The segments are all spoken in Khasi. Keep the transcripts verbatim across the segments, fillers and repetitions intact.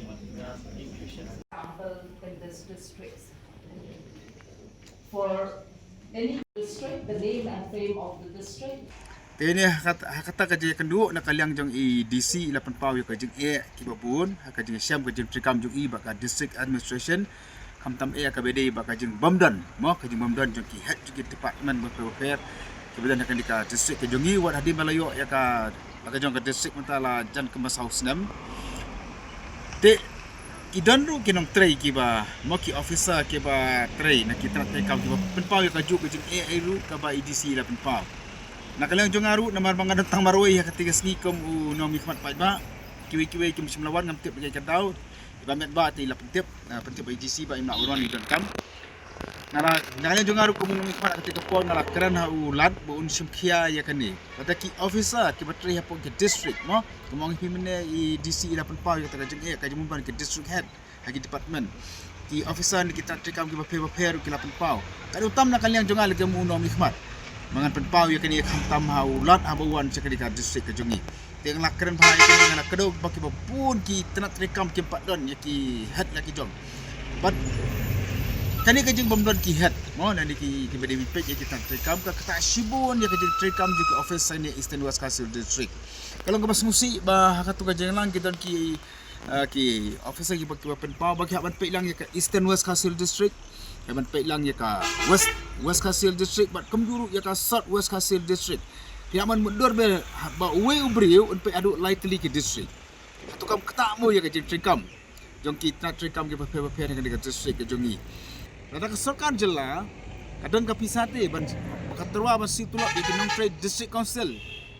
Example in this district. For any district, the name and fame of the district. Te ne ha kata, ha kata ka jingkynduh na ka liang jong i D C i la pynpaw ïa ka jingeh kiba bun ha ka jingshem ka jingtreikam jong i bad ka district administration. Khamtam eh kaba dei bad ka jingbym don, mo, ka jingbym don jong ki head jong ki department bapher bapher kiba don ha kane ka district ka jong i, wat hadien ba la ïoh ïa ka, la ka jong ka district mynta la jan kumba saw snem. Te i don ruh ki nongtrei kiba, mo, ki officer kiba trei na ki tnat treikam kiba pynpaw ïa kajuh ka jingeh ruh kaba i D C i la pynpaw. Na ka liang jong nga ruh, namar ba nga don tang marwei ha kata ka sngi kum u nongmihkhmat paidbah, kiwei kiwei kim shym la wan, ngam tip ïa ka daw. Iba met ba te i la pyntip, ah, pyntip i D C ba im lah ban wan, i donkam. Na la, na la jong nga ruh kum u nongmihkhmat ha kata ka por, nga la kren ha u Lat ba un shim khia ïa kane. Kata ki officer kiba trei hapoh ki district, mo, kumba ong hi mynne, i D C i la pynpaw ïa kata ka jingeh, ka jingmut ban ki district head ha ki department. Ki officer na ki tnat treikam kiba pher bapher ki la pynpaw. Ka dei tam na ka liang jong nga lane kum u nongmihkhmat, ba ngan pynpaw ïa kane khamtam ha u Lat haba u wan sha kane ka district ka jong i. Te nga la kren bha ïa kane, nga la kdew ba kiba bun ki tnat treikam kim pat don ïa ki head la ki jong. Bad kane ka jingbym don ki head, mo, lane ki, kiba dei ban peit ïa ki tnat treikam ka ktah shibun ïa ka jingtreikam jong ki officer ne Eastern West Khasi Hills District. Ka long kaba sngewsih ba ha katto ka jingïalang ki don ki, ah, ki officer kiba, kiba pynpaw ba ki hap ban peit lang ïa ka Eastern West Khasi Hills District, ki hap ban peit lang ïa ka West, West Khasi Hills District bad kumjuh ruh ïa ka South West Khasi Hills District. Ki hap ban mutdur ba, ba uwei u briew un peit haduh lai tylli ki district. Hato kam ktah mo ïa ka jingtreikam jong ki tnat treikam kiba pher bapher ha kane ka district ka jong i? Lada ka sorkar jylla ka don ka pisa te ban, ba ka tyrwa ban siew tulop ïa ki nongtrei district council,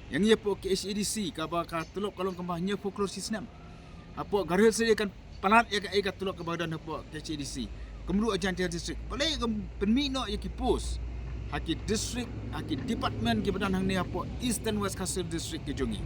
ïa ngi hapoh K H A D C kaba ka tulop ka long kumba hynñiewphew klur shi snem. Hapoh Garo Hills Area kan palat ïa kaei ka tulop kaba don hapoh K H A D C. Kumjuh ha Jaintia District. Balei kam pynmih noh ïa ki post ha ki district, ha ki department kiba don hangne hapoh Eastern West Khasi Hills District ka jong i?